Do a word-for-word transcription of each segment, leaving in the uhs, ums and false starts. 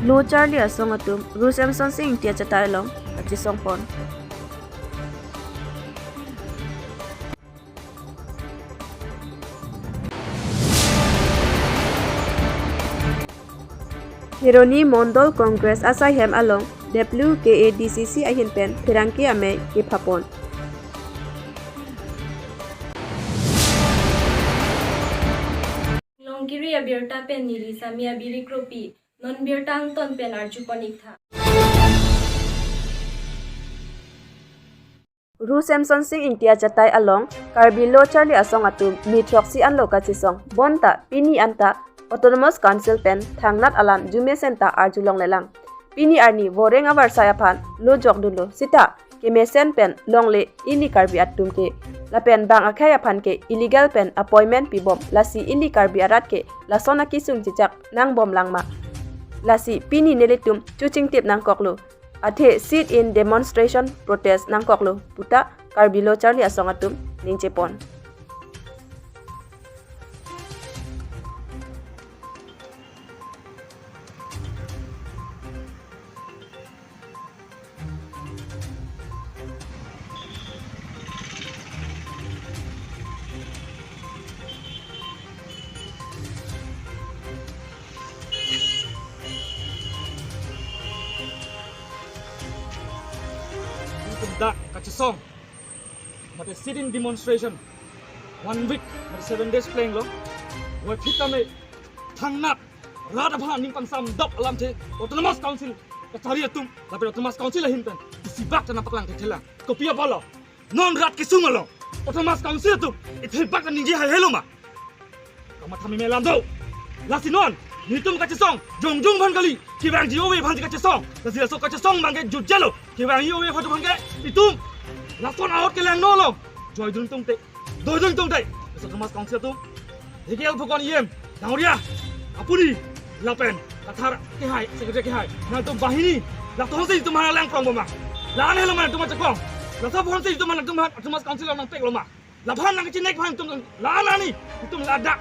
Lo charli asong atum Ru Semson Sing Ingti achatai along kachesongpon. Kheroni Mondol Congress asaihem along W K A D C C ahin pen pherangke amei kephapon. Longkiri abirta pen neli Sami Abiri Kropi, non birta angton pen arjupon iktha. Ru Semson Sing Ingti achatai along Karbi Lo Charli Asong atum mithroksi anlo kachesong, bonta pini anta Autonomous Council pen thangnat alam jumesen ta arjulonglelang. Pini arni voreng avarsai aphan lo jokdunlo sita kemesen pen longle ili Karbi atum ke, lapen bang akhei aphan ke illegal pen appointment pibom, lasi ili Karbi arat ke lason akesung chechak nangbomlang ma? Lasi pini nelitum chuchingtip nangkoklo. Athe sit-in demonstration protest nangkoklo puta Karbi Lo Charli Asong atum ningchepon. Ilitum dak kachesong, mate sit-in demonstration, one week, mate seven days plenglo. Wai phit tame thangnat rat aphan aning pangsam dok alamthe Autonomous Council kachari atum, lapen Autonomous Council ahin pen isibak ta nangpaklang thethelang. Kopi apotlo? Non rat kesung along Autonomous Council atum ithebak ta ningje haihelo ma? Kamatha meme alam do. Lasi non nelitum kachesong jongjong aphan kali, kevangji ove aphan kachesong. Lasi laso kachesong abangke jutjelo, kevangji ove aphan abangke itum lason ahut kelang nolo. Joidun tungte, doidun tungte, laso Autonomous Council atum, Dhekial Phukan E M Dangoria, apuni lapen Kathar kehai, Secretary kehai, nangtum banghini, latum si itum hang lang prong boma. La-an helo ma nangtum achekong? Laso aphan si itum nangtum aphan Autonomous Council along nangpeklo ma? Laphan nangchinek aphan itum la-an ani, itum ladak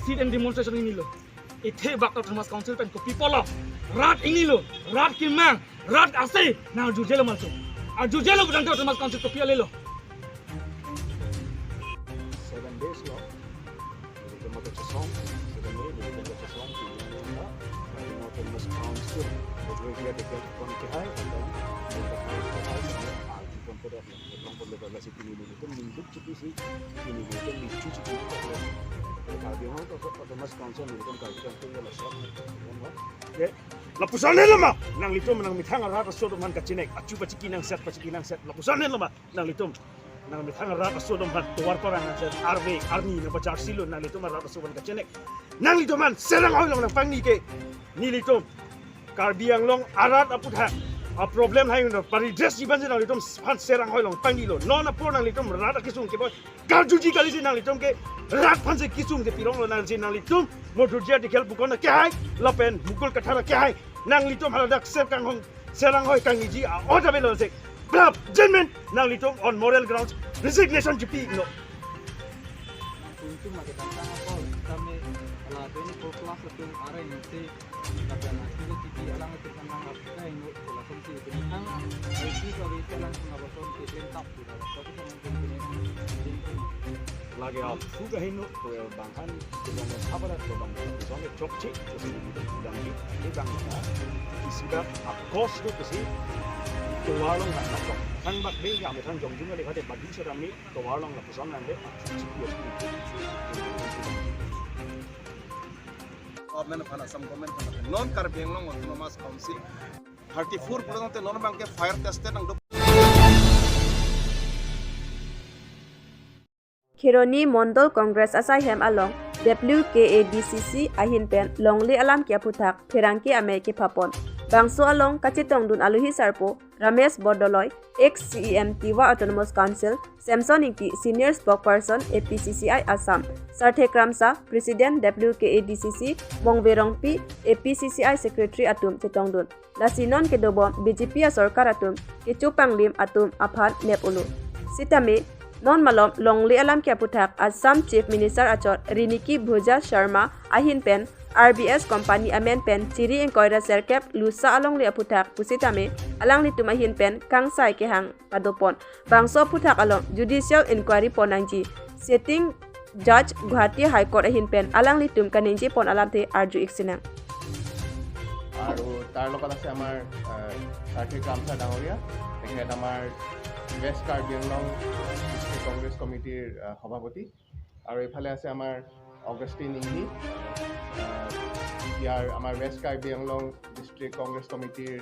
sit-in demonstration inilo. Ithebak Autonomous Council pen kopi apotlo? Rat inilo, rat kemang, rat ase, nang jutjelo ma itum? Arjutjelo budang Autonomous Council kopi alelo? Seven days lo. Nelitum kachesong, seven days, nelitum kachesong, pini Autonomous Council, Dhekial Phukan kehai, arjupon podak. Long pon lebar lasi pini nelitum ningduk chipi si, pini nelitum nichu chipi. Karbi Anglong Autonomous Council nelitum Karbi Anglong Tengah lasot. Ye, lapuson henlo ma nanglitum nangmethang arat aso atum aphan kachinek, achu pachiki nangset, pachiki nangset, lapuson henlo ma nanglitum nangmethang arat aso atum aphan tovar parang nangset, arve arni nangpacharsilo, nanglitum arat aso aphan kachinek? Nanglitum aphan Serang Hoi along nangpangni ke nelitum Karbi Anglong arat aputhak aproblem hai uno paredress ji aphan si nanglitum aphan Serang Hoi along pangnilo. Non apor nanglitum rat akesung keboi karjuji kali si nanglitum ke rat aphan si kesung si pironglo, nang si nanglitum Mo Durjia Dhekial Phukan kehai lapen Mukul Kathar kehai, nanglitum haladak Serang Hoi, Serang Hoi kangniji a-order avelo si. Prap, judgment, nanglitum on moral grounds resignation jipi no. Kuntum ake tangtang apor, tame ala twenty-four plus atum arai nungsi, lapen akhilo T V alang atum kanang apukai no, lason si itum tang, ai si kami selang sing lason si klem tap, kita, tapi sama itum ini, itum. Lake asu kaheno, banghan, kebang habarat, kebang, kebang chokche, kebang, kebang, kebang, isibak, akos do kesi, tovar along nangkok. Thangbak de, ya, methang jongjong ale khate, badu serami, tovar along lapuson nangde. Government aphan, Assam government aphan, non Karbi Anglong Autonomous Council thirty-four pulote non abangke fire tested nangdo. Kheroni Mondol Congress asaihem along W K A D C C ahin pen longle alam ke aphuthak pherangke amei kephapon. Bangso along kachetongdun alohi sarpo Ramesh Bordoloi, ex C E M Tiwa Autonomous Council, Semson Ingti, Senior Spokesperson A P C C I Assam, Sarthe Kramsa, President W K A D C C, Mongve Rongpi, A P C C I Secretary atum chetongdun. Lasi non kedobom B J P asorkar atum kecho panglim atum aphan nep-olo. Sitame Non malom longle alam ke aphuthak Assam Chief Minister achot Riniki Bhuja Sharma ahin pen R B S company amen pen chiri ingkoi ra serkep lusa alongle aphuthak pusitame alanglitum ahin pen kangsai kehang padopon. Bangso aphuthak along judicial inquiry pon nangji. Sitting Judge Guwahati High Court ahin pen alanglitum kaningje pon alamthe arju ik sinang. আৰু তাৰ লগত আছে আমাৰ আহ, কাৰ্থিক ৰামচা ডাঙৰীয়া, তেখেত আমাৰ ৱেষ্ট কাৰ্বি আংলং ডিষ্ট্ৰিক্ট কংগ্ৰেছ কমিটিৰ আহ, সভাপতি। আৰু এইফালে আছে আমাৰ অগষ্টিন ইংহি, আহ, ইয়াৰ আমাৰ ৱেষ্ট কাৰ্বি আংলং ডিষ্ট্ৰিক্ট কংগ্ৰেছ কমিটিৰ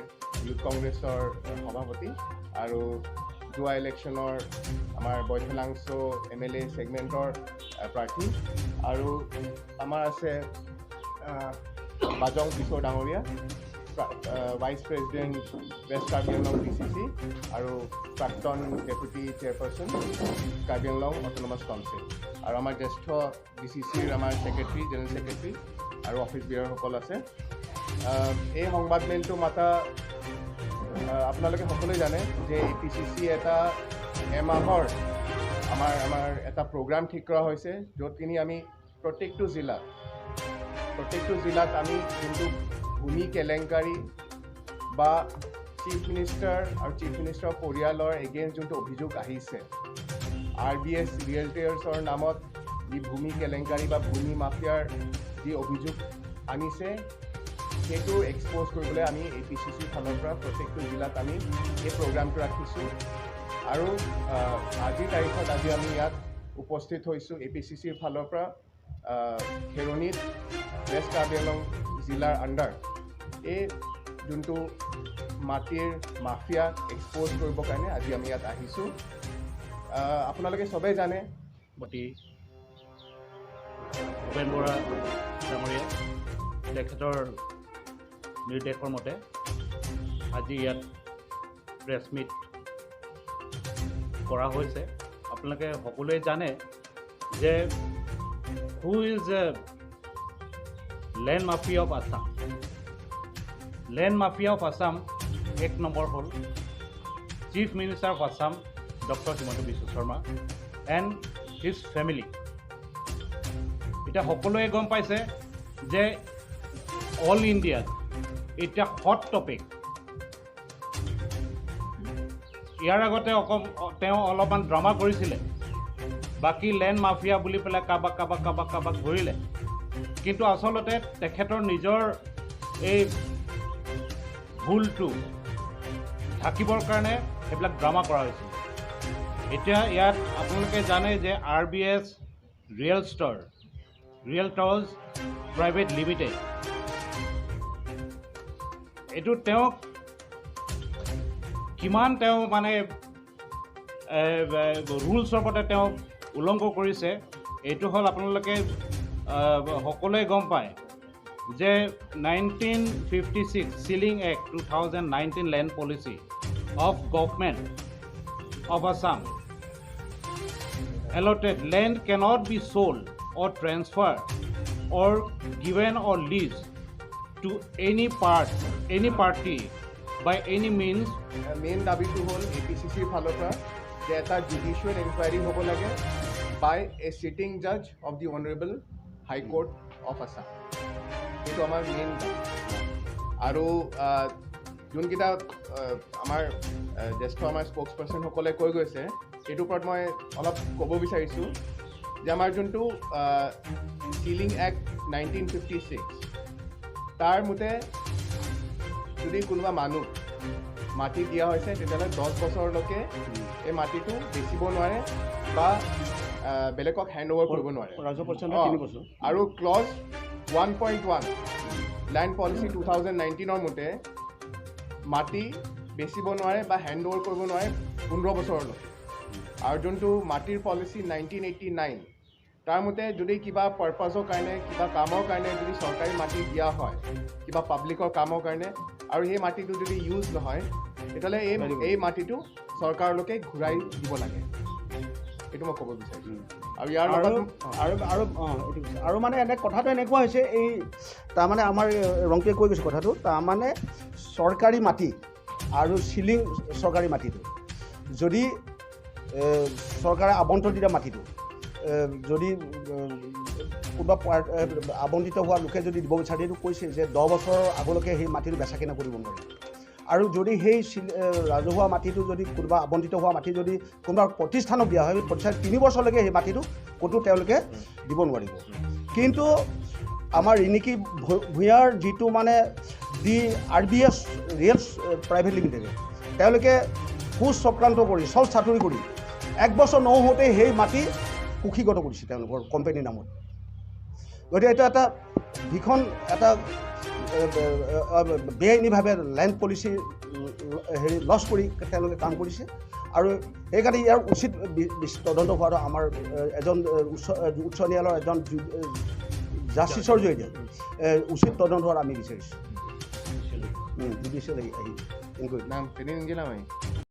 ইউথ কংগ্ৰেছৰ আহ, সভাপতি। আৰু যোৱা ইলেকশ্যনৰ আমাৰ বৈঠলাংচ' এম এল এ ছেগমেণ্টৰ আহ, প্ৰাৰ্থী। আৰু আমাৰ আছে আহ, বাজং কিশোৰ ডাঙৰীয়া, প্ৰা- আহ, vice president west Karbi Anglong D C C আৰু প্ৰাক্তন deputy chairperson Karbi Anglong autonomous council. আৰু আমাৰ জ্যেষ্ঠ ডি চি চিৰ আমাৰ ছেক্ৰেটাৰী, জেনেৰেল ছেক্ৰেটাৰী আৰু অফিচ বিয়াৰসকল আছে। আহ, এই সংবাদমেলটো মাতা আহ, আপোনালোকে সকলোৱে জানে যে এ পি চি চি এটা এমাহৰ আমাৰ আমাৰ এটা প্ৰগ্ৰাম ঠিক কৰা হৈছে, য'ত নেকি আমি প্ৰত্যেকটো জিলাত প্ৰত্যেকটো জিলাত আমি যোনটো ভূমি কেলেংকাৰী বা চিফ মিনিষ্টাৰ আৰু চিফ মিনিষ্টাৰৰ পৰিয়ালৰ এগেইনষ্ট যোনটো অভিযোগ আহিছে, আৰ বি এছ ৰিয়েলটাৰ্ছৰ নামত যি ভূমি কেলেংকাৰী বা ভূমি মাফিয়াৰ যি অভিযোগ আনিছে, সেইটো এক্সপ'জ কৰিবলৈ আমি এ পি চি চিৰ ফালৰ পৰা প্ৰত্যেকটো জিলাত আমি এই প্ৰগ্ৰামটো ৰাখিছোঁ। আৰু আহ, আজিৰ তাৰিখত আজি আমি ইয়াত উপস্থিত হৈছোঁ এ পি চি চিৰ ফালৰ পৰা আহ, খেৰণিত ৱেষ্ট কাৰ্বি আংলং জিলাৰ আণ্ডাৰ এই যোনটো মাটিৰ মাফিয়া এক্সপ'জ কৰিবৰ কাৰণে আজি আমি ইয়াত আহিছোঁ। আহ, আপোনালোকে সবেই জানে মতি ভূপেন বৰা ডাঙৰীয়া তেখেতৰ নিৰ্দেশৰ মতে আজি ইয়াত প্ৰেছ মিট কৰা হৈছে। আপোনালোকে সকলোৱে জানে যে who is a land mafia of Assam। Land mafia of Assam এক নম্বৰ হ'ল চিফ মিনিষ্টাৰ অফ আছাম ডক্টৰ হিমন্ত বিশ্ব শৰ্মা and his family। এতিয়া সকলোৱে গম পাইছে যে অল ইণ্ডিয়াত এতিয়া হট টপিক। ইয়াৰ আগতে অকম তেওঁ অলপমান ড্ৰামা কৰিছিলে, বাকী লেণ্ড মাফিয়া বুলি পেলাই কাবাক কাবাক কাবাক কাবাক ধৰিলে, কিন্তু আচলতে তেখেতৰ নিজৰ এই ভুলটো ঢাকিবৰ কাৰণে সেইবিলাক ড্ৰামা কৰা হৈছিল। এতিয়া ইয়াত আপোনালোকে জানে যে R B S real store realtors private limited, এইটো তেওঁক কিমান তেওঁ মানে ৰুলছৰ মতে তেওঁ উলংঘ কৰিছে, এইটো হ'ল আপোনালোকে আহ, সকলোৱে গম পায় যে nineteen fifty six Sealing Act two thousand nineteen Land Policy of Government of Assam allotted land cannot be sold or transferred or given or leased to any part, any party by any means। Main দাবীটো হ'ল A P C চিৰ ফালৰ পৰা যে এটা judicial enquiry হ'ব লাগে by a sitting judge of the Honorable High Court of Assam। সেইটো আমাৰ মেইন দাবী। আৰু আহ, যোনকেইটা আহ, আমাৰ আহ, জ্যেষ্ঠ আমাৰ স্প'ক্স পাৰ্চনসকলে কৈ গৈছে, এইটোৰ ওপৰত মই অলপ ক'ব বিচাৰিছোঁ যে আমাৰ যোনটো chilling act nineteen fifty six, তাৰ মতে যদি কোনোবা মানুহ মাটি দিয়া হৈছে, তেতিয়াহ'লে দহ বছৰলৈকে এই মাটিটো বেচিব নোৱাৰে বা আহ, বেলেগক হেণ্ড অভাৰ কৰিব নোৱাৰে। ৰাজহ পৰ্চেণ্ট অ, তিনি বছৰ। আৰু clause one point one land policy two thousand নাইনটিনৰ মতে মাটি বেচিব নোৱাৰে বা হেণ্ড অভাৰ কৰিব নোৱাৰে পোন্ধৰ বছৰলৈকে। আৰু যোনটো মাটিৰ পলিচি নাইনটিন এইটি নাইন, তাৰ মতে যদি কিবা পাৰ্পাছৰ কাৰণে, কিবা কামৰ কাৰণে যদি চৰকাৰী মাটি দিয়া হয়, কিবা পাব্লিকৰ কামৰ কাৰণে, আৰু সেই মাটিটো যদি ইউজ নহয়, তেতিয়াহ'লে এই এই মাটিটো চৰকাৰলৈকে ঘূৰাই দিব লাগে। এইটো মই ক'ব বিচাৰিছোঁ। আৰু ইয়াৰ আৰু লগত আৰু আৰু অ, এইটো কৈছে। আৰু মানে এনে কথাটো এনেকুৱা হৈছে, এই তাৰমানে আমাৰ ৰংপিয়ে কৈ গৈছে কথাটো, তাৰমানে চৰকাৰী মাটি আৰু চিলিং চৰকাৰী মাটিটো যদি এ, চৰকাৰে আবণ্টন দিয়া মাটিটো, এ, যদি, এ, কোনোবা পাৰ-, এ, আবণ্টিত হোৱা লোকে যদি দিব বিচাৰে, এইটো কৈছে যে দহ বছৰৰ আগলৈকে সেই মাটিটো বেচা কিনা কৰিব নোৱাৰে। আৰু যদি সেই চিল-, এ, ৰাজহুৱা মাটিটো যদি কোনোবা আবণ্টিত হোৱা মাটি যদি কোনোবা প্ৰতিষ্ঠানক দিয়া হয়, প্ৰতিষ্ঠান তিনি বছৰলৈকে সেই মাটিটো ক'তো তেওঁলোকে দিব নোৱাৰিব। কিন্তু আমাৰ ৰিণিকী ভূ-, ভূঞাৰ যিটো মানে দি আৰ বি এছ ৰিয়েলছ, এ, প্ৰাইভেট লিমিটেডে তেওঁলোকে সুচক্ৰান্ত কৰি, চল চাতুৰি কৰি এক বছৰ নহওঁতেই সেই মাটি কুক্ষিগত কৰিছে তেওঁলোকৰ কোম্পানীৰ নামত। গতিকে এইটো এটা ভীষণ এটা, এ, এ, এ, বেআইনীভাৱে লেণ্ড পলিচি, উম, হেৰি লছ কৰি তেওঁলোকে কাম কৰিছে। আৰু সেইকাৰণে ইয়াৰ উচিত বি-, বিচ-, তদন্ত হোৱাটো আমাৰ, এ, এজন, এ, উচ্চ, এ, উচ্চ ন্যায়ালয়ৰ এজন জু-, এ, জাষ্টিছৰ জৰিয়তে, এ, উচিত তদন্ত হোৱাটো আমি বিচাৰিছোঁ। উম, জুডিচিয়েল আহি, আহি enquiry. Nang, pini nangji lamai.